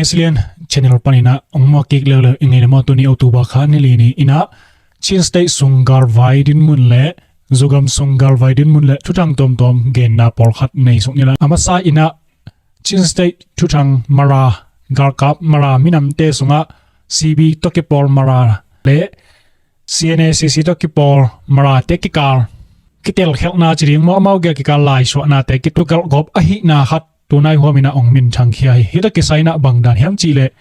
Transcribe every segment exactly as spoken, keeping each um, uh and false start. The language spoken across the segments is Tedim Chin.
Eslian channel paninah ong muak kik leuleu i ngei le maw? Tuni October kha ni li ni inah Chin State sung galvai dinmun le Zogam sung galvai dinmun le thuthang tuamtuam genna pawlkhat nei suk ni la. A masa inah Chin State thuthang Mara, galkap Mara minamte sungah C B tawh kipawl Mara le C N A C C tawh kipawl Marate kikal kitelkhelhna ci ding maw, amau gel kikal laisuahnate kitukalh gawp ahihna khat tunai huaminah ong minthangkhia hi. Hih tawh kisai inah bangdan hiam cihleh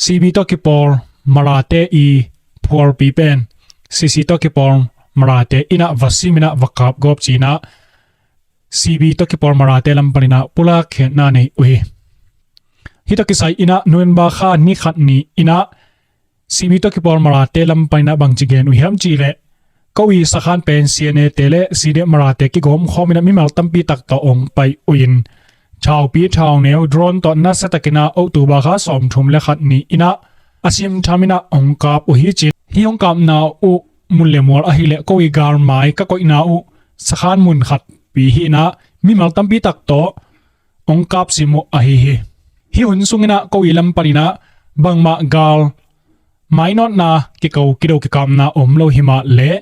C B tawh kipawl Marate i phualpi pen C C tawh kipawl Marate inah va siminah va kapgawp cinah C B tawh kipawl Marate lam paninah pulak khiatna nei uh hi. Hih tawh kisai inah November kha ni khat ni inah C B tawh kipawl Marate lam paninah bangci gen uh hiam cihleh, ko i sakhan pen C N A te le C D F Marate kigawm khawminah mimal tampi tak tawh ong pai uh in, thaupi thauneu drone tawh nasiatakinah October kha sawmthum le khat ni inah a simthaminah ong kap uh hi cin. Hih ong kapna uh mun le mual ahileh ko i galmai ka koihna uh sakhan mun khatpi hi inah mimal tampi tak tawh ong kapsim uh ahi hi. Hih hun sunginah ko i lam paninah bangmah gal mainawtna kiko kido kikapna om lo hi mah leh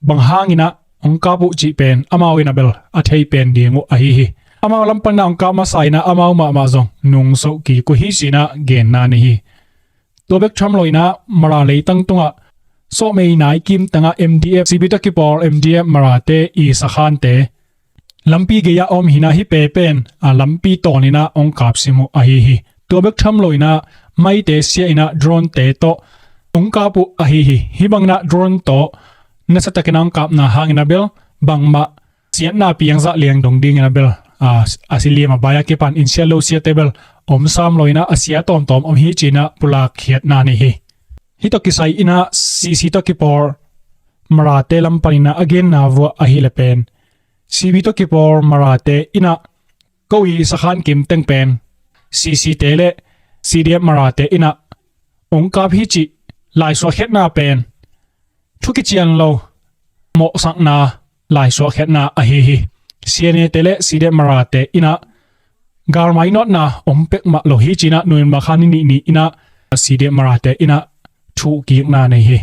bang hanginah ong kap uh cih pen amau inah bel a thei pen ding uh ahi hi. Amau lam paninah ong kap masa inah amau mahmah zong nungsoh kik uh hi cinah genna nei hi. Tua bek tham lo inah Mara leitang tungah sawhmei nai kimtangah M D F, C B tawh kipawl M D F Marate i sakhante lampi gei-ah a om hinah hih pe pen a lampi tawninah ong kapsim uh ahi hi. Tua bek tham lo inah maite sia inah drone te tawh ong kap uh ahi hi. Hih banginah drone tawh nasiatakinah ong kapna hanginah bel bangmah siatna piangzah liang dong dinginah bel a, a si liam a bai a kipan in siat lo siate bel om sam lo inah a sia tawmtawm om hi cinah pulak khiatna nei hi. Hih tawh kisai inah C C tawh kipawl Marate lam paninah a genna vuah ahile pen C B tawh kipawl Marate inah ko i sakhan kimteng pen C C te le C D F Marate inah ong kap hi cih laisuah khiatna pen thu kician lo mawhsakna laisuah khiatna ahi hi. C N A te le C D F Marate inah galmai nawtna om pek mah lo hi cinah November kha ni nih ni inah C D F Marate inah thuh kikna nei hi.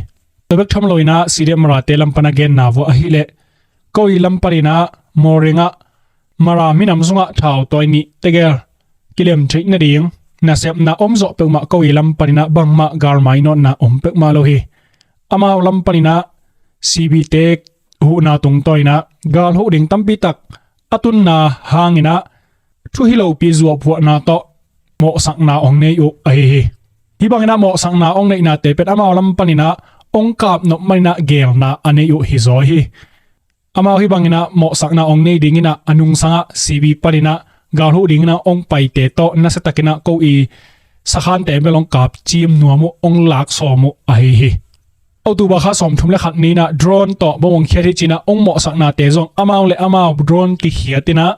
Tua bek tham lo inah C D F Marate lam pana genna vuah ahileh ko i lam paninah Morengah Mara minam sungah thautawi nih tegel kilem theih nading nasepna om zawh pek mah ko i lam paninah bangmah galmai nawtna om pek mah lo hi. Amau lam paninah C B te huhna tungtawninah gal huh ding tampi tak a tunna hanginah thu hi lopi zuahphuahna tawh mawhsakna ong nei uh ahi hi. Hih banginah mawhsakna ong neihnate pen amau lam paninah ong kap nop maninah gelna a nei uh hi zaw hi. Amau hih banginah mawhsakna ong nei dinginah a nungsangah C B paninah gal huh dinginah ong paite tawh nasiatakinah ko i sakhante bel ong kap cim nuam uh, ong lak sawm uh ahi hi. October kha sawmthum le khat ni inah drone tawh bom ong khiat hi cinah ong mawhsaknate zong amau le amau drone kikhiat inah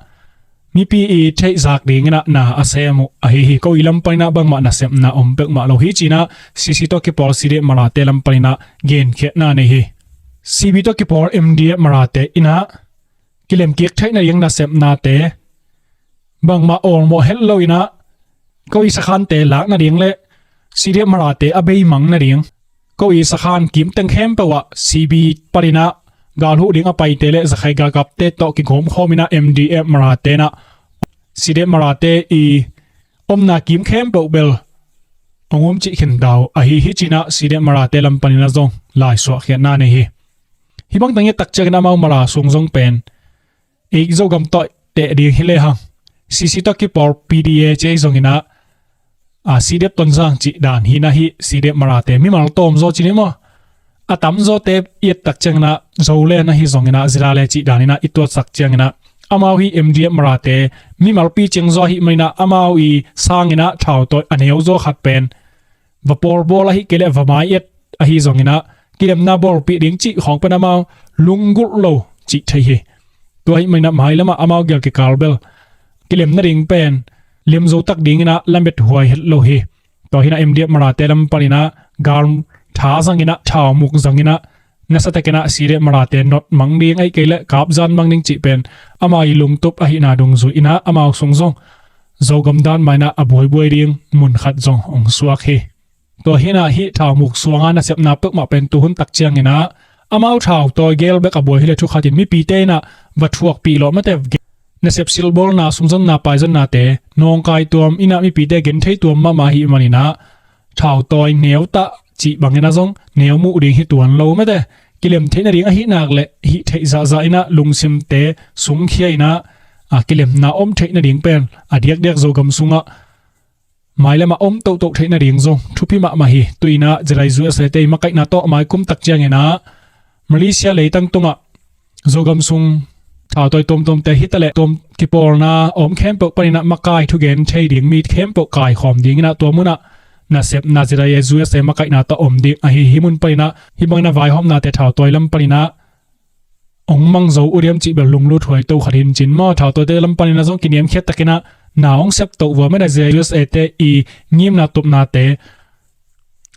mipi i theihzak dinginah na a sem uh ahi hi. Ko i lam paninah bangmah nasepna om pek mah lo hi cinah C C tawh kipawl C D F Marate lam paninah genkhiatna nei hi. C B tawh kipawl M D F Marate inah kilemkik theih nading nasepnate bangmah awlmawh het lo inah ko i sakhante lak nading le C D F Marate a beimang nading ko i sakhan kimteng khempeuh ah C B paninah gal huh ding a paite le zakhai galkapte tawh kigawm khawminah M D F Marate inah C D F Marate i omna kim khempeuh bel ong um cih khin dau ahi hi cinah C D F Marate lam paninah zong laisuah khiatna nei hi. Hih bangtang i et tak ciangin amau Mara sung zong pen ei Zogam tawh teh ding hi lehang C C tawh kipawl P D A ci ei zonginah a, C D F Tonzang cih dan hinah hih C D F Marate mimal tawm zaw ci ni maw? A tamzawte i et tak cianginah Zoland ahi zonginah Zirale cih daninah i tuatsak cianginah amau hih M D F Marate mimalpi ciang zaw ahih maninah amau i sanginah thautawi a neu zaw khat pen va pawlbawl ahih kei leh va mai et ahi zonginah kilemna bawlpih ding cih khawng pen amau lunggulh lo cih thei hi. Tua ahih maninah mailamah amau gel kikal bel kilem nading pen lemzo tak dinginah lamet huai het lo hi. Tua hinah M D F Marate lam paninah gal tha zanginah thaumuk zanginah nasatakinah C D F Marate not mang ding ahih kei leh kapzan mang ding cih pen amau i lungtup ahihna dungzui inah amau sung zong Zogam dan mah inah a buaibuai ding mun khat zong hong suak hi. Tua hinah hih thaumuk suanga nasepna peuhmah pen tuhun tak cianginah amau thautawi gel bek a buai hileh thukhatin mipite inah va thuakpih lawh mate nasep silbawlna, sumzonna, paizonnate nawngkai tuam inah mipite genthei tuam mahmah ahih maninah thautawi neutah cih banginah zong neu muh ding hi tuan lo mate. Kilem theih nading ahih nak leh hih theih zahzah inah lungsimte sungkhia inah a kilemna om theih nading pen a diakdiak Zogam sungah mailamah om tohtoh theih nading zong thupi mahmah hi. Tu inah Jedi U S A te i makaihna tawh maikum tak cianginah Malaysia leitang tungah Zogam sung thautawi tuamtuamte hitaleh tuam kipawlna a om khempeuh paninah makai thugen thei ding mi khempeuh kaikhawm dinginah tua munah nasepna Jedi U S A makaihna tawh om ding ahi hi. Mun paninah hih banginah vaihawmnate thautawi lam paninah hong mang zo uh diam cih bel lunglut huai to khat hi in cin maw. Thautawite lam paninah zong kiniamkhiat takinah na hong sep toh vua mena Jedi U S A te i ngimna tupnate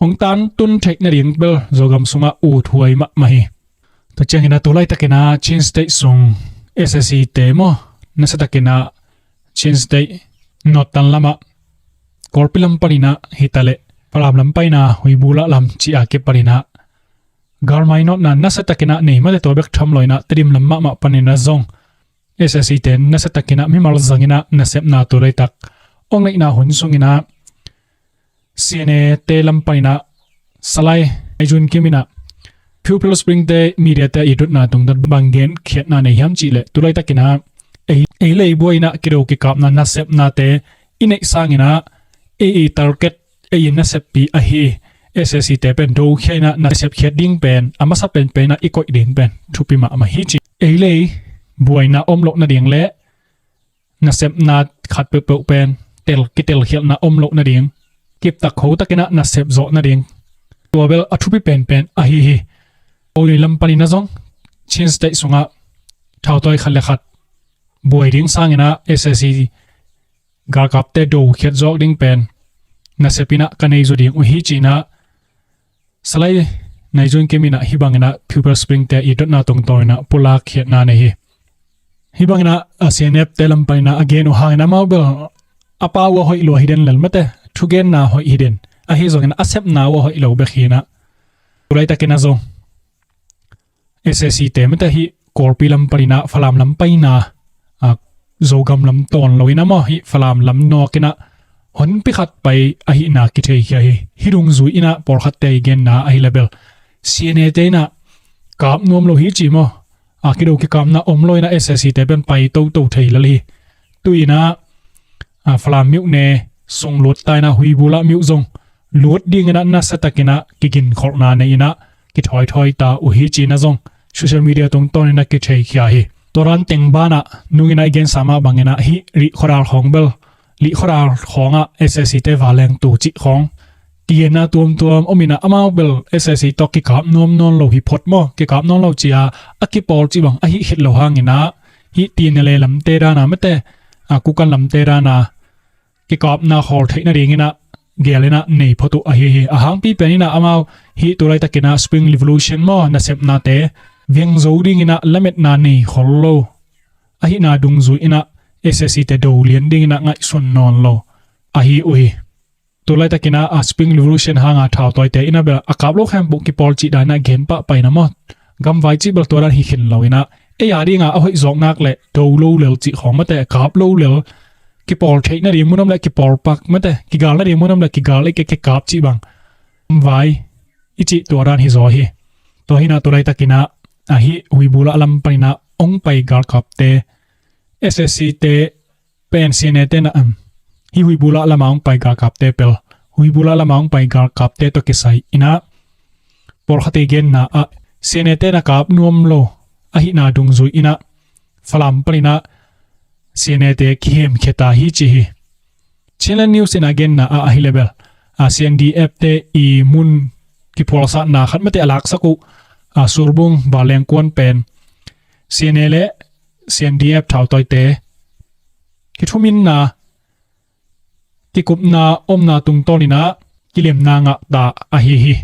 hong tantun theih nading bel Zogam sungah ut huai mahmah hi. Tua cianginah tu laitakinah Chin State sung S S C te maw, nasiatakinah Chin State Northern lamah Kawlpi lam paninah hitaleh Falam lam paina Huibula lam ci-a kipaninah galmai nawtna nasiatakinah nei mate. Tua bek tham lo inah Tedim lam mahmah paninah zong S S C te nasiatakinah mimal zanginah nasepna tu laitak hong neihna hun sunginah C N A te lam paninah Salai Naijun Kim inah Pupil Spring te media te i dotna tungtawn bang genkhiatna nei hiam cihleh tu laitakinah ei, ei lei buai inah kido kikapna nasepnate i neih sanginah ei i target ei i naseppi ahi S S C te pen dokhia inah nasepkhiat ding pen a masa penpen inah i koih ding pen thupi mahmah hi ci. Ei lei buaina om loh nading le nasepna khat peuhpeuh pen tel kitelkhialhna om loh nading, kiptak khotakinah nasep zawh nading, tua bel a thupi penpen ahi hi. Oli lam paninah zong Chin State sungah thautawi khat le khat buai ding sanginah S S C galkapte dokhiat zawk ding pen nasep inah ka nei zaw ding uh hi cinah Salai Naijun Kim inah hih banginah Pupil Spring te i dotna tungtawn inah pulak khiatna nei hi. Hih banginah a C N F te lam paninah a gen uh hangin amau bel a pau uh a hoih lua hi den lel mate, thugenna hoih hi den, ahi zongin a sepna uh a hoih lo bek hinah tu laitakinah zong S S C te mate hih Kawlpi lam paninah Falam lam paina a Zogam lam tawn lo inah maw hih Falam lam nawk inah honpi khat pai ahihna kitheikhia hi. Hih dungzui inah pawlkhatte i genna ahi le bel C N A te inah kap nuam lo hi ci maw, a kido kikapna om lo inah S S C te pen pai toto thei lel hi. Tu inah a Falam miuh ne sung lut ta inah Huibula miuh zong lut dinginah nasiatakinah kiginkholhna nei inah kithawi thawi ta uh hi cinah zong social media tungtawn inah kitheikhia hi. Tua dan teng banah nung inah i gensa mah banginah hih Rih khuadal khawng bel, Rih khuadal khawngah S S C te vanleng tu cih khawng kigenna tuamtuam om inah amau bel S S C tawh kikap nuam nawn lo hi phot maw, kikap nawn lo ci-a a kipawl cih bang ahi khit lo hanginah hih T N L A lamte dana mate, a Kukan lamte dana kikapna khawl theih nadinginah gel inah nei phot uh ahi hi. A hangpi pen inah amau hih tu laitakinah Spring Revolution maw nasepnate veng zo dinginah lametna nei khol lo ahihna dungzui inah S S C te do lian dinginah ngaihsun nawn lo ahi uh hi. Tu laitakinah a Spring Revolution hanga thautawite inah bel a kap lo khempeuh kipawl cih dan inah gen pahpah inah maw, gamvai cih bel tua dan hi khin lo inah ei a dinga a hoih zawk nak le do lo lel cih khawng mate, kap lo lel, kipawl theih nading mun om le kipawl pak mate, kigal nading mun om le kigal ei kikap cih bang gamvai i cih tua dan hi zaw hi. Tua hinah tu laitakinah a hih Huibula lam paninah hong pai galkapte S S C te pen C N A te na am hih Huibula lama hong pai galkapte pel, Huibula lama hong pai galkapte tawh kisai inah pawlkhat i genna ah C N A te na kap nuam lo ahihna dungzui inah Falam paninah C N A te kihemkhia ta hi ci hi. Chinland News inah genna ah ahi le bel a C N D F te i mun kiphualsatna khat mate a laksak uh a Surbung vanleng kuan pen C N A le C N D F thautawite kithuminna kikupna omna tungtawninah kilemna ngahta ahi hi.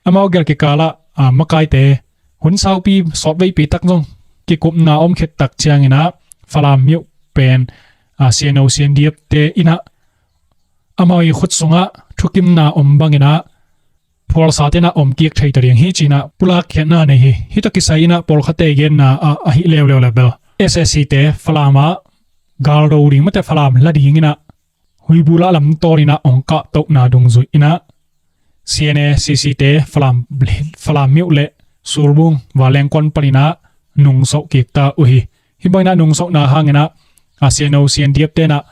Amau gel kikalah a makaite hun saupi sawtveipi tak zong kikupna om khit tak cianginah Falam miuh pen a, CNO CNDF te in ah amau i khut sungah thukimna om bangin ah phualsa tenah om kik thei ta ding hi ci-in ah pulak khiatna nei hi. Hih tawh kisai in ah pawlkhatte genna ah ahi leuleu le bel SAC te Falam ah galdo ding mate Falam la dingin ah Huibula lam tawnin ah ong kahtohna dungzui in ah CNA CC te Falam, Falam Myuk le Sulbung Vanlengkuan panin ah nungsoh kik ta uh hi. Hih bangin ah nungsohna hangin ah a CNO CNDF tenah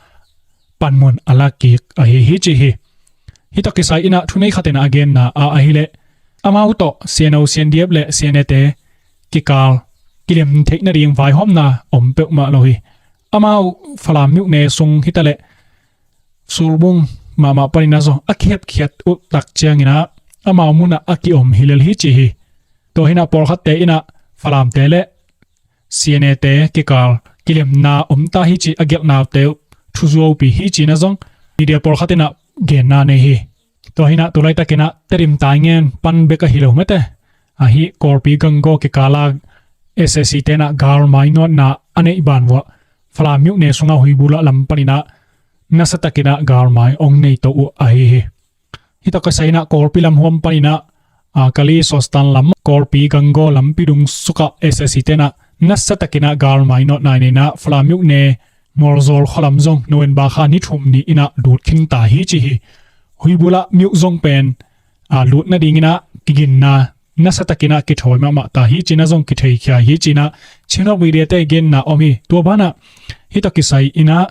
panmun a la kik ahi hi ci hi. Hih tawh kisai in ah thunei khat in ah a genna ah ahileh amau tawh CNO CNDF le CNA te kikal kilem theih nading vaihawmna om peuhmah lo hi. Amau Falam Myuk ne sung hitaleh Sulbung mahmah panin ah zong a kihepkhiat uh tak ciangin ah amau munah a kiom hi lel hi ci hi. Tua hi-in ah pawlkhatte in ah Falamte le CNA te kikal kilemna om ta hi ci a gelhnaute uh thuzuaupi hi ci-in ah zong media pawlkhat in ah genna nei hi. Tua hi-in ah tulaitakin ah Tedim Taingen pan bek ahi lo mate ahi Kawlpi Gangaw kikal ah SAC tenah galmai nawtna a neih ban uah Falam Myuk ne sungah Huibula lam panin ah nasatakin ah galmai ong nei to uh ahi hi. Hih tawh kisai in ah Kawlpi lam huam panin ah, a, Kali Sostan lam Kawlpi Gangaw lampi dung sukah SAC tenah nasatakin ah galmai nawtna in ah Falam Myuk ne Mualzawl khua lam zong November kha ni thum ni in ah lut khin ta hi ci hi. Huibula Myuk zong pen, a, lut nadingin ah kiginna nasatakin ah kithawi mahmah ta hi ci-in ah zong kitheikhia hi ci-in ah Chin Rock Media te genna om hi. Tua banah hih tawh kisai in ah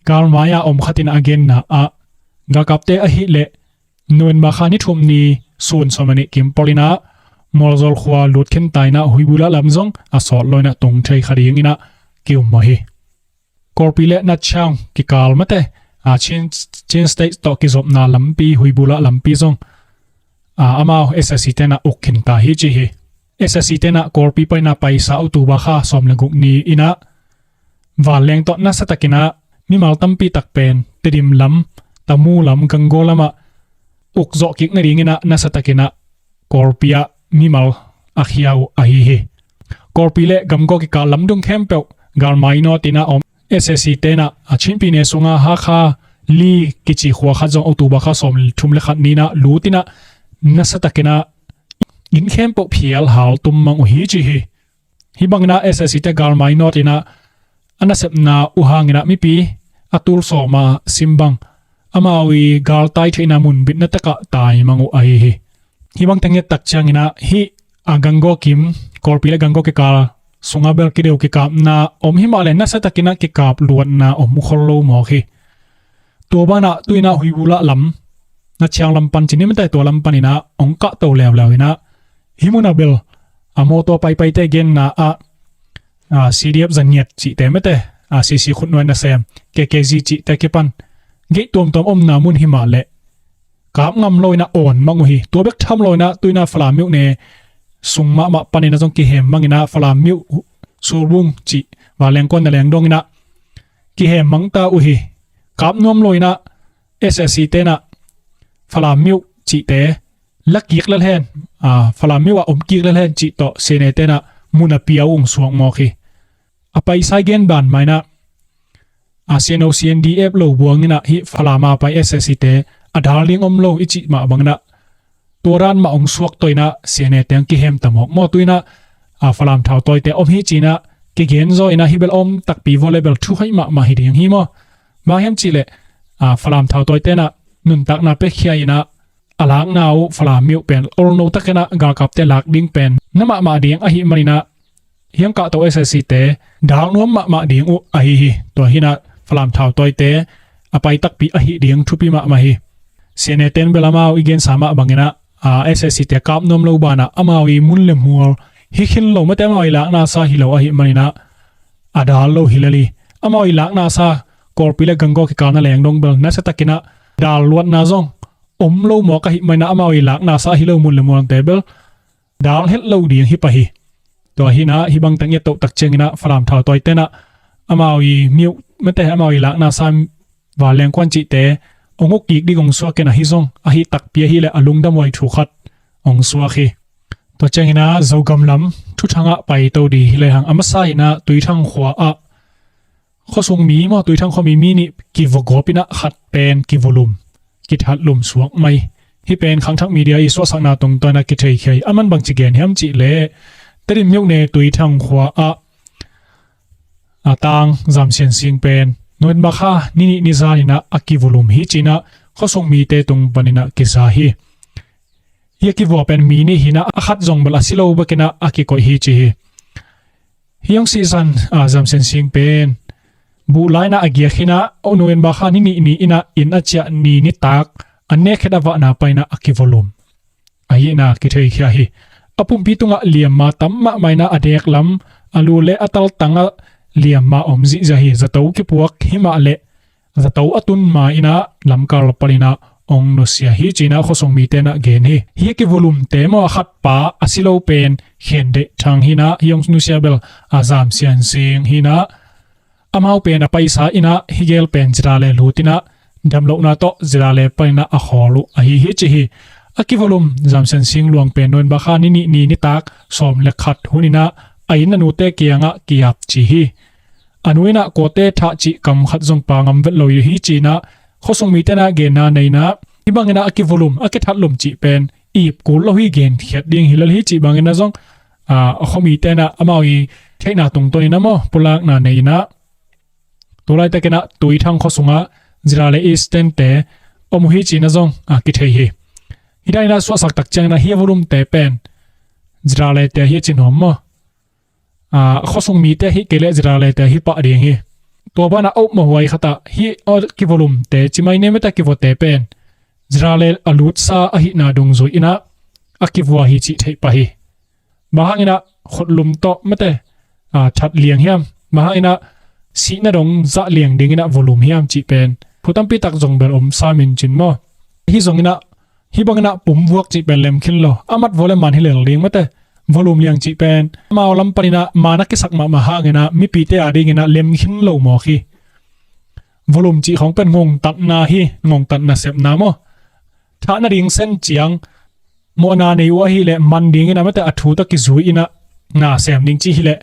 galmai a om khat in ah a genna ah galkapte ahileh November kha ni thum ni sun sawm le nih kim pawl in ah Mualzawl khua lut khin ta in ah Huibula lam zong a sawt lo in ah tung thei kha dingin ah ki-um mawh hi. Kawlpi le Nachiang kikal mate, a, Chin, Chin State tawh kizopna lampi Huibula lampi zong, a, amau SAC tenah uk khin ta hi ci hi. SAC tenah Kawlpi panin ah paisa October kha sawm le guk ni in ah Vanleng tawh nasatakin ah mimal tampi tak pen Tedim lam, Tamu lam, Gangaw lamah uk zawh kik nadingin ah nasatakin ah Kawlpi ah mimal a khia uh ahi hi. Kawlpi le Gangaw kikal lamdung khempeuh galmai nawtin ah om SAC tenah a Chinpi ne sungah Hakha Li kici khua khat zong October kha sawm thum le khat ni in ah lut in ah nasatakin ah inn khempeuh phial hal tum mang uh hi ci hi. Hih bangin ah SAC te galmai nawtin ah a nasepna uh hangin ah mipi a tul sawm a sim bang amau i galtai theihna mun bitna tekah tai mang uh ahi hi. Hih bang teng i et tak ciangin ah hih, a, Gangaw kim, Kawlpi le Gangaw kikal sungah bel kideu kikapna om hi mah le nasatakin ah kikap luatna om khol lo mawk hi. Tua banah tu-in ah Huibula lam, Nachiang lam pan ci ni mate, tua lam panin ah ong kahto leuleu in ah hih munah bel a mawtaw paipaite genna ah, a, CDF zaniat cihte mate, a, CC khutnuai nasem, KKZ cihte kipan gate tuamtuam omna mun hi mah leh kap ngam lo in ah awn mang uh hi. Tua bek tham lo in ah tu-in ah Falam Myuk ne sung mahmah panin ah zong kihem mang in ah Falam Myuk, Sulbung cih Vanlengkuan, Naleng dong in ah kihem mang ta uh hi. Kap nuam lo in ah SAC tenah Falam Myuk cihte la kik lel hen, a, Falam Myuk ah om kik lel hen cih tawh CNA tenah mun a pia uh ong suak mawk hi. A paisa i gen ban mah in ah, a, CNO CNDF lo buang in ah hih Falam a pai SAC te a dal ding om lo i cih mah bangin ah tua dan mah ong suak tawh in ah CNA teng kihem ta mawk maw. Tu-in ah, a, Falam thautawite om hi ci-in ah kigen zaw in ah hih bel om takpi vua le bel thuhoih mahmah hi ding hi maw. Bang hiam cih leh, a, Falam thautawite in ah nuntakna pekhia in ah a lakna uh Falam Myuk pen olno takin ah galkapte lak ding pen na mahmah ding ahih manin ah hiang kahto SAC te dal nuam mahmah ding uh ahi hi. Tua hi-in ah Falam thautawite a pai takpi ahih ding thupi mahmah hi. CNA ten bel amau i gensa mah bangin ah, a, SAC te kap nuam lo banah amau i mun le mual hi khin lo mate, amau i lakna sa hi lo ahih manin ah a dal lo hi lel hi. Amau i lakna sa Kawlpi le Gangaw kikal Naleng dong bel nasatakin ah dal luatna zong om lo mawk ahih manin ah amau i lakna sa hi lo mun le mualte bel dal het lo ding hi pah hi. Tua hi-in ah hih bang teng i et toh tak ciangin ah Falam thautawite in ah amau i Myuk mate, amau i lakna sa Vanlengkuan cihte ong uk kik ding ong suak in ah hih zong ahi takpi ahih leh a lungdam huai thu khat ong suak hi. Tua ciangin ah Zogam lam thuthang ah pai to ding hi lehang a masa in ah Tuithang khua ah khuasung mi maw, Tuithang khuami mi nih kivuagawp inah khat pen kivulum, kithatlum suak mai. Hih pen khangthak media i suahsakna tungtawn a kitheikhia hi. A man bangci gen hiam cihleh, Tedim myone Tuithang khua ah a tang Zam Sian Sing pen November kha ni nih ni zan inah a kivulum hi ci-inah khuasung mite tung paninah kiza hi. Hih a kivua pen mi nih hi-inah a khat zong bel a si lo bekinah a kikoih hi ci hi. Hih hong sihsan a Zam Sian Sing pen buh lai inah a giak hi-inah November kha ni nih ni inah inn a ciah ni nitak a nek het a vahna paninah a kivulum ahihna kitheikhia hi. A pumpi tungah liamma tam mahmah inah a deklam, a lu le a taltangah liamma om zihziah hi. Zato kipuak himah leh zato a tun ma inah lamkal paninah hong nusia hi ci-inah khuasung mite inah gen hi. Hih a kivulumte maw, a khatpa a si lo pen Khen Deih Thang hi-inah, hih hong nusia bel a Zam Sian Sing hi-inah, amau pen a paisa inah hih gel pen Zirale lut inah damlohna tawh Zirale paninah a khawl uh ahi hi ci hi. A kivulum Zam Sian Sing luang pen November kha ni nih ni nitak sawm le khat hun inah a inn a nute kiangah ki-ap ci hi. A nu inah kuate thah cih kam khat zong pia ngam vet lo hi ci-inah khuasung mite inah genna nei inah, hih bang inah a kivulum, a kithatlum cih pen ip kul lo hi, genkhiat ding hi lel hi cih bang inah zong a khuamite inah amau i theihna tungtawn inah maw, pulakna nei inah tu laitak inah Tuithang khuasungah Zirale Eastern-te om uh hi ci-inah zong a kithei hi. Hih dan inah suahsak tak ciang inah hih a vulumte pen Zirale-te hi ci nuam maw? A khuasung mite hi kei leh Zirale-te hi pah ding hi. Tua banah a upmawh huai khatah hih a kivulumte, ci mai ni maw, a kivuate pen Zirale a lutsa ahihna dungzui inah a kivua hi cih theih pah hi. Bang hang inah khutlum tawh maw, a that liang hiam? Bang hang inah sihna dong zah liang ding inah vulum hiam cih pen thu tampi tak zong bel om sam in cin maw? Hih zong inah hih bang inah pum vuak cih pen lem khin lo. A mat vua le man hi lel ding maw, vulum liang cih pen amau lam pan inah man a kisak mahmah hang inah mipite a ding inah lem khin lo mawk hi. Vulum cih khawng pen ngongtatna hi, ngongtatna sepna maw? Thah nading sen ciang mawhna nei uh ahih leh man ding inah maw, a thu tawh kizui inah na sem ding cih hi leh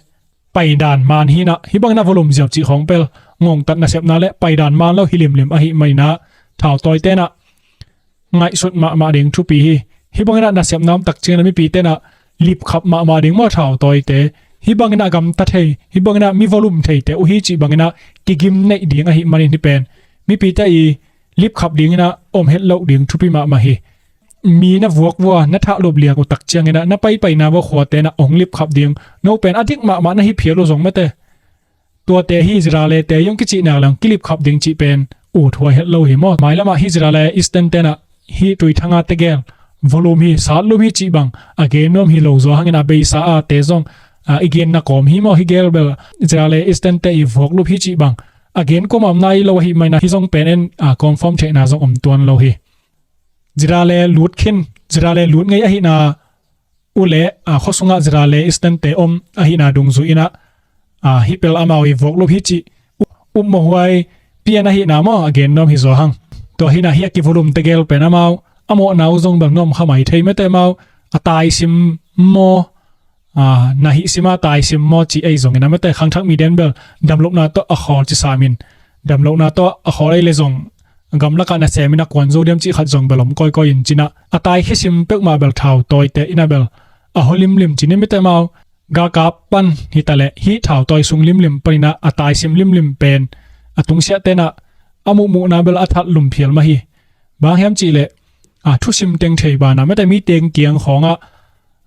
paidan man hi inah, hih bang inah vulum ziau cih khawng pen ngongtat nasepna le paidan man lo hi limlim ahih man inah thautawite inah ngaihsut mahmah ding thupi hi. Hih bang inah nasepna om tak ciang inah mipite inah lipkhap mahmah ding maw thautawite? Hih bang inah gamta thei, hih bang inah mi vulum theite uh hi cih bang inah kigim neih ding ahih manin hih pen mipite i lipkhap ding inah om het loh ding thupi mahmah hi. Mi na vuak vua, na thahlup liang uh tak ciang inah na paipaina vua khuate inah hong lipkhap ding, no pen a dik mahmah na hi phial uh zong maw, tuate hi Zirale-te hong kicihna leng kilipkhap ding cih pen uthuai het lo hi maw? Mailamah hih Zirale Eastern-te inah hih Tuithang a tegel vulum hi, satlum hi cih bang a gen nuam hi lo zaw hang inah beisa a te zong a i genna kawm hi maw? Hih gel bel Zirale Eastern-te i vuaklup hi cih bang a gen kuamah om nai lo ahih man inah hih zong pen en a confirm theihna zong om tuan lo hi. Zirale lut khin, Zirale lut ngei ahihna uh le a khuasungah Zirale Eastern-te om ahihna dungzui inah a hih pel amau i vuaklup hi cih upmawh huai pian ahihna maw a gen nuam hi zaw hang. Tua hi inah hih a kivulum tegel pen amau a mawhna uh zong bel nuam kha mai thei maw, amau a taisim maw, a na hih sima taisim maw cih ei zong inah maw, khangthak mi den bel damlohna tawh a khawl ci sam in, damlohna tawh a khawl ei le zong gamlakah nasem inah kuan zo diam cih khat zong bel om kawikawi in ci inah a taikhia sim peuhmah bel thautawite inah bel a hua limlim ci ni maw, amau galkap pan hi ta leh hih thautawi sung limlim pan inah a taisim limlim pen a tungsiahte inah a muhmuhna bel a thatlum phial mah hi. Bang hiam cih leh a thusim teng thei banah maw, mi teng kiang khawngah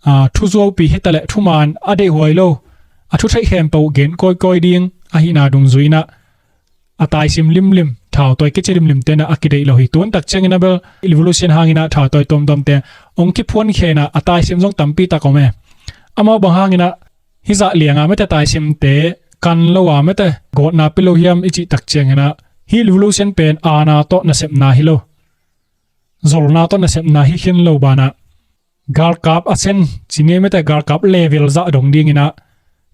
a thuzuaupi hi ta leh thuman a deih huai lo, a thutheih khempeuh gen kawikawi ding ahihna dungzui inah a taisim limlim, thautawi kici limlimte inah a kideih lo hi. Tun tak ciang inah bel revolution hang inah thautawi tuamtuamte hong kiphuankhia inah a taisim zong tampi tak om e. Amau bang hang inah hih zah lianga maw, taisimte kan lo a maw, gawtna pia lo hiam i cih tak ciang inah hih revolution pen aana tawh nasepna hi lo, zolna tawh nasepna hi khin lo banah galkap a sen ci ngei maw, galkap level zah dong ding inah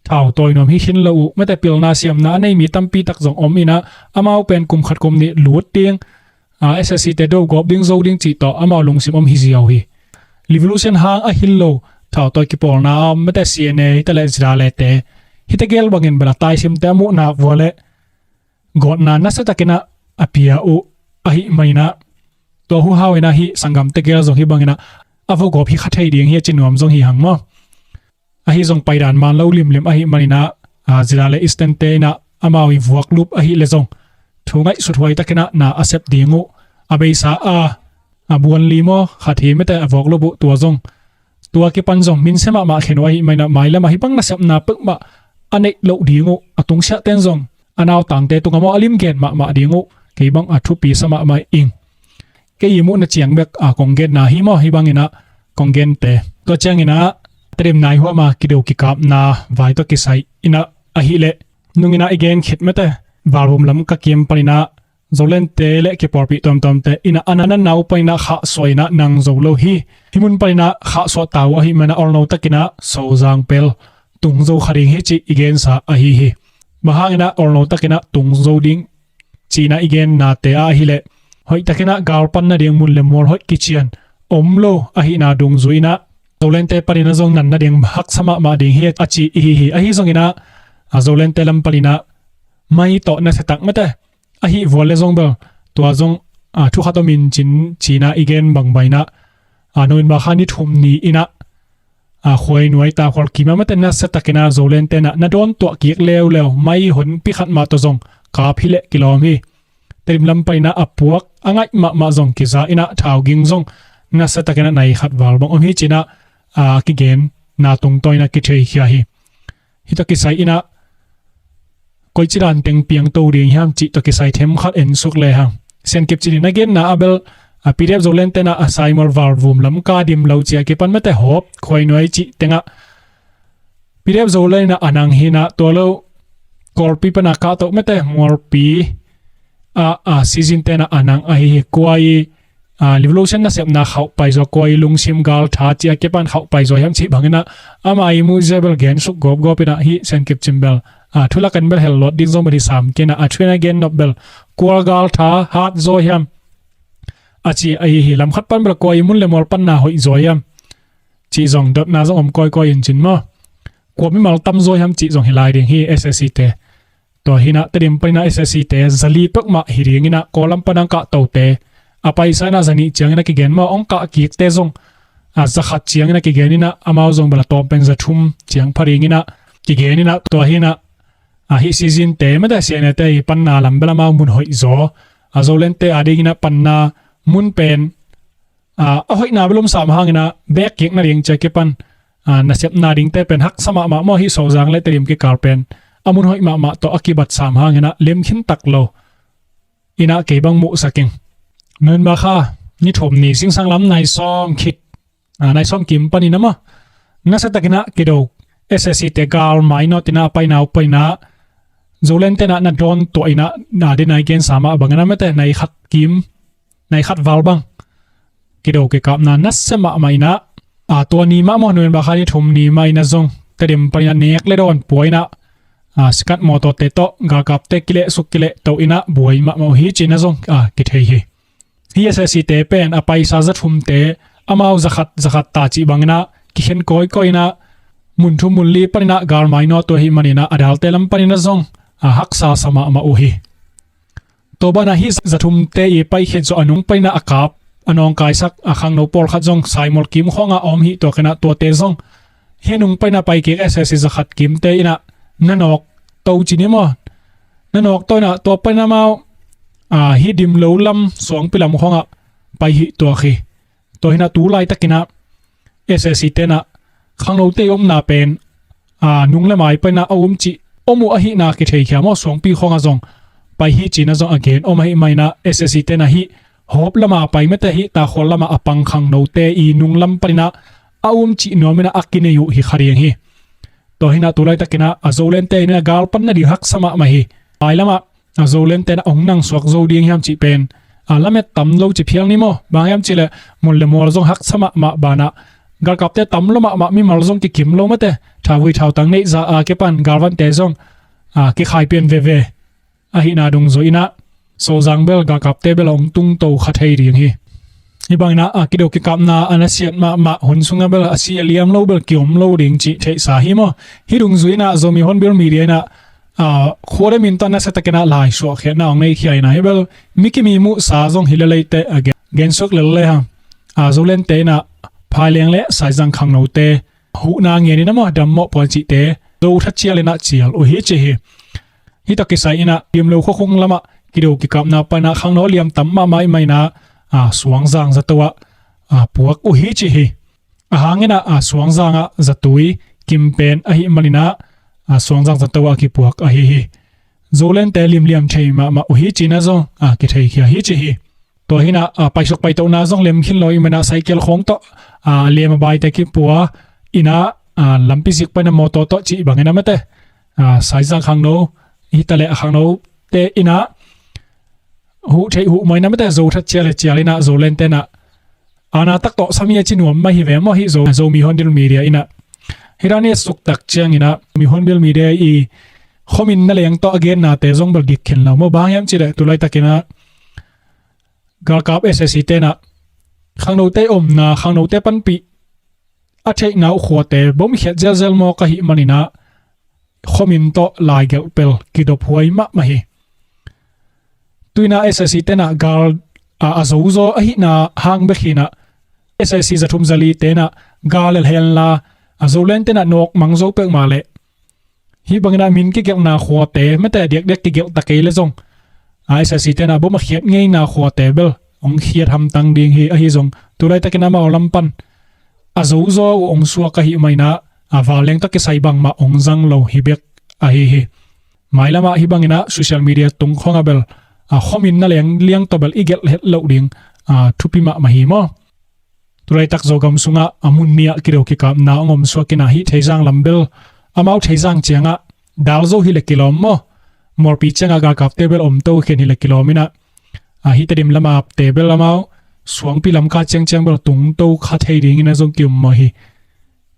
thautawi nuam hi khin lo uh maw, pilna siamna a nei mi tampi tak zong om inah amau pen kum khat kum nih lut ding, a SSC-te do gawp ding zo ding cih tawh amau lungsim om hi ziau hi. Revolution hang a hil lo thautawi kipawlna a om maw, CNA hi ta leh Zirale-te hi tegel bangin bel a taisimte a muhna vua le gawtna nasiatakin ah a pia uh ahih manin ah, tua hu hau in ah hih sanggamte gel zong hih bangin ah a va gawp hi kha thei ding hi a ci nuam zong hi hang maw. Ahi zong paidan man lo limlim ahih manin ah, a, Zila le Eastern te in ah amau i vuak lup ahih leh zong thu ngaihsut huai takin ah na a sep ding uh, a beisa a, a buan li maw, khat hi mete a vuak lup uh, tua zong tua kipan zong minsia mahmah khen uh ahih manin ah mailam ah hih bang nasepna peuhmah a neih loh ding uh, a tungsiahten zong a nautangte tungah maw a limgen mahmah ding uh, kei bang a thupi sa mahmah ing. Kei i muhna ciang bek a kong genna hi maw, hih bangin ah kong gente. Tua ciangin ah Tedim nai huam a kido kikapna vai tawh kisai in ah ahih leh, nung in ah i gen khit mete, Valvum lam ka kim panin ah Zolente le kipawlpih tuamtuamte in ah a na na nau panin ah khahsuah in ah nang zo lo hi. Hih mun panin ah khahsuah ta uh ahih manin ah olno takin ah Sozang pel tung zo kha ding hi cih i gensa ahi hi. Bang hangin ah olno takin ah tung zo ding ci-in ah i gennate ah ahih leh, hoih takin ah gal pan nading mun le mual hoih kician om lo ahihna dungzui in ah Zolente panin ah zong nan nading haksa mahmah ding hi a ci i hi hi. Ahi zongin ah, a, Zolente lam panin ah mai tawh nasia tak mete, ahi vual le zong bel tua zong, a, thu khat om in cin ci-in ah i gen bang bang in ah, a, November kha ni thum ni in ah, a, Khuainuai Takhual kim ah mete nasiatakin ah Zolente in ah na dawn tuah kik leuleu, mai honpi khat mah tawh zong kap hi leh kilawm hi. Tedim lam panin ah a puak a ngaih mahmah zong kiza in ah thau ging zong nasiatakin ah nai khat val bang om hi ci-in ah, a, kigenna tungtawn in ah kitheikhia hi. Hih tawh kisai in ah koici dan teng piangto ding hiam cih tawh kisai them khat en suk lehang, Siankip Cin in a genna ah bel, a, P D F Zolente in ah a Saimol Valvum lam ka dim lo ci a kipan mete Hawp, Khuainuai cih teng ah P D F Zoland in ah a nang hi in ah, tua lo Kawlpi pan a kahto mete Mualpi ah, a, Sizin te in ah a nang ahi hi. Kua i, a, revolution nasepna khauh pai zaw, kua i lungsim gal tha ci a kipan khauh pai zaw hiam cih bangin ah ama i muh zia bel gen suk gawpgawp in ah hih Siankip Cin bel, a, thu lak in bel hel luat ding zong bel hi sam kei in ah, a thu in a gen nop bel kua gal tha hat zaw hiam a ci ahi hi. Lam khat pan bel kua i mun le mual panna hoih zaw hiam cih zong dotna zong om kawikawi in cin maw. Kua mimal tam zaw hiam cih zong hi lai ding hi, S A C te. Tua hi in ah Tedim panin ah S A C te za li peuhmah hi ding in ah, Kawl lam pan a hong kahtote a paisa in ah za nih ciangin a kigen maw, hong kah kikte zong, a, za khat ciangin a kigen in ah, amau zong bel a tawm pen za thum ciang pha ding in ah kigen in ah, tua hi in ah, a, hih Sizin te mete C N A te i panna lam bel amau mun hoih zaw, a, Zoland te a ding in ah panna mun pen, a, a hoihna bel om sam hangin ah bek kik nading ci a kipan, a, nasepna dingte pen haksa mahmah maw, hih Sozang le Tedim kikal pen a mun hoih mahmah tawh a kibat sam hangin ah lem khin tak lo in ah kei bang muhsak ing. November kha ni thum ni singsang lam nai sawm khit, a, nai sawm kim panin ah maw, nasiatakin ah kido S A C te gal mainawt in ah a paina uh panin ah Zoland te in ah na dawn tuah in ah, na ding nai gensa mah bangin ah mete nai khat kim, nai khat val bang kido kikapna nasia mahmah in ah, a, tua ni mah maw, November kha ni thum ni mah in ah zong Tedim panin ah nek le dawn pua in ah, a, sikat mawtawte tawh galkapte kileh suk kileh to in ah buai mahmah uh hi ci-in ah zong, a, kithei hi. Hih S A C te pen a paisa za thumte amau za khat za khat ta cih bangin ah kikhen kawikawi in ah mun thum mun li panin ah gal mainawt uh ahih manin ah a dalte lam panin ah zong, a, haksa sa mahmah uh hi. Tua banah hih za thumte i paikhit zawh a nung panin ah a kap, a nawngkaisak, a, khangno pawlkhat zong Saimol kim khawngah a om hi tuak in ah tuate zong hih nung panin ah paikik S A C za khat kimte in ah na nawk to ci ni maw, na nawk to in ah tua panin ah amau, a, hih dim lo lam Suangpi lam khawngah pai hi tuak hi. Tua hi in ah tu laitakin ah S A C te in ah khangnote i omna pen, a, nung le mai panin ah a um cih om uh ahihna kitheikhia maw, Suangpi khawngah zong pai hi ci-in ah zong a gen om ahih manin ah S A C te in ah hih Hawp lamah pai mete, hih Takhual lamah a pang khangnote i nung lam panin ah a um cih nuam in ah a kinei uh hi kha ding hi. Tua hi in ah tu laitakin ah a Zoland te in ah gal pan nading haksa mahmah hi. Mailam ah a Zoland te in ah hong nang suak zo ding hiam cih pen, a, lamet tam lo ci phial ni maw. Bang hiam cih leh mun le mual zong haksa mahmah banah galkapte tam lua mahmah, mimal zong kikim lo mete, thauvui thautang neih zah a kipan galvante zong, a, kikhai pian veve ahihna dungzui in ah Sozang bel galkapte bel a hong tungto kha thei ding hi. Hih bangin ah, a, kido kikapna a nasiat mahmah hun sungah bel a si a liam lo bel kiom lo ding cih theihsa hi maw. Hih dungzui in ah Zomi Hornbill Media in ah, a, khua le min tawh nasia takin ah lai suahkhiatna hong nei khia in ah, hi bel mi kimi muhsa zong hi lel ei teh, a, gen, gensuak lel le hang. A, Zolente in ah Phaileng le Saizang khangnote huhna ngen in ah maw, dammawh puan cihte Zo that cial in ah cial uh hi ci hi. Hih tawh kisai in ah Gimlo khuakhung lamah kido kikapna pan ah khangno liam tam mahmah ahih manin ah, a, Suangzang zato ah, a, puak uh hi ci hi. A hang in ah, a, Suangzang ah zatui kim pen ahih manin ah, a, Suangzang zato ah kipuak ahi hi. Zolente limliam thei mahmah uh hi cihna zong, a, kitheikhia hi ci hi. Tua hi in ah, a, paisuk paitohna zong lem khin lo ahih manin ah cycle khawng tawh, a, lem a baite kipua in ah, a, lampi zik pan ah mawtaw tawh cih bangin ah mate, a, Saizang khangno hi ta leh a khangnote in ah huh theih huh mawh in ah mate, Zo that cial le cial in ah Zolente in ah, a, na tak tawh sami a ci nuam mah hi ve maw, hih Zo, Zomi Hornbill Media in ah. Hih dan i suk tak ciangin ah Zomi Hornbill Media i khuamin na leng tawh a gennate zong bel gik khin lo maw, bang hiam cih leh tu laitakin ah galkap SAC te in ah khangnote omna, khangnote panpih a theihna uh khuate bomkhiat zelzel mawk ahih manin ah khuamin tawh laigelh pel kidop huai mahmah hi. Tu in ah SAC te in ah gal, a, a zozaw ahihna hang bek hi in ah SAC zathum zalite in ah gal lel hen la, a, Zolente in ah nawk mang zo peuhmah leh hih bangin ah min kigelhna khuate mate, diakdiak kigelh ta kei leh zong, a, SAC te in ah bom a khiat ngeina khuate bel hong khiat hamtang ding hi. Ahi zong tu laitakin amau lam pan a zozaw uh hong suak ahih manin ah, a, vanleng tawh kisai bangmah hong zang lo hi bek ahi hi. Mailam ah hih bangin ah social media tung khawng ah bel, a, khuamin na leng liang tawh bel i gelh het loh ding, a, thupi mahmah hi maw. Tu laitak Zogam sungah a mun nih ah kido kikapna hong om suak in ah hih Theizang lam bel amau Theizang ciangah dal zo hi leh kilawm maw. Mualpi ciangah galkapte bel om to khin hi leh kilawm in ah, a, hih Tedim lam a apte bel amau Suangpi lam kha ciangciang bel tung to kha thei dingin ah zong ki-um mawh hi.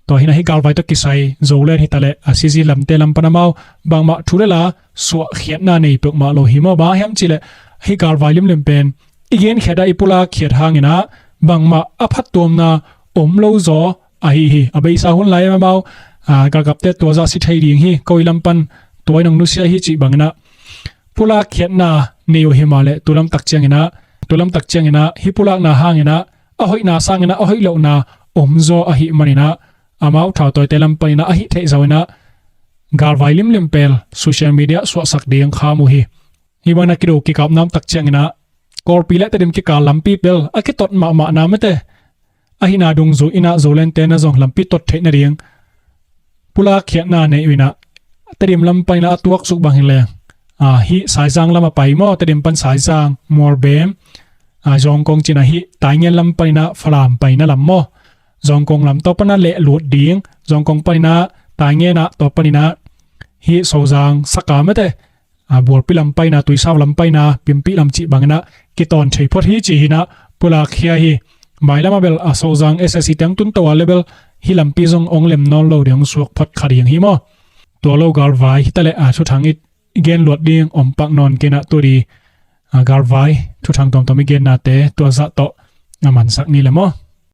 Tua hi in ah hih galvai tawh kisai Zoland hi ta leh, a, CZ lamte lam pan amau bangmah thu le la suahkhiatna nei peuhmah lo hi maw, bang hiam cih leh hih galvai limlim pen i genkhiat ah i pulak khiat hangin ah bangmah a phattuamna om lo zaw ahi hi. A beisa hun lai amau, a, galkapte tua zah si thei ding hi, koi lam pan tua in hong nusia hi cih bangin ah pulak khiatna nei uh hi mah leh tu lamtak ciangin ah, tu lamtak ciangin ah hih pulakna hangin ah a hoihna sangin ah a hoih lohna om zaw ahih manin ah amau thautawite lam panin ah a hih theih zo in ah galvai limlim pen social media suahsak ding kham uh hi. Hih bangin ah kido kikapna om tak ciangin ah Kawlpi le Tedim kikal lampi bel a kitot mahmahna mate, ahihna dungzui in ah Zolandte in ah zong lampi tot theih nading pulak khiatna nei uh in ah Tedim lam panin ah a tuaksuk bang hi leng, a, hih Saizang lam a pai maw, Tedim pan Saizang, Mualbem, a, Zawngkong ci in ah hih Taingen lam panin ah Falam paina lam maw, Zawngkong lam tua pan ah leh lut ding, Zawngkong panin ah Taingen ah tua panin ah hih Sozang, Saka mate, a, Bualpi lam paina, Tuisau lam paina, Pimpih lam cih bangin ah kitawn thei phot hi ci hi in ah pulak khia hi. Mailam ah bel, a, Sozang SAC te hong tun to a leh bel hih lampi zong hong lem nawn lo ding, hong suak phot kha ding hi maw. Tua lo galvai hi ta leh, a, thuthang i gen luat ding om pak nawn kei in ah tu di, a, galvai thuthang tuamtuam i gennate tua zah tawh a mansak ni leh maw.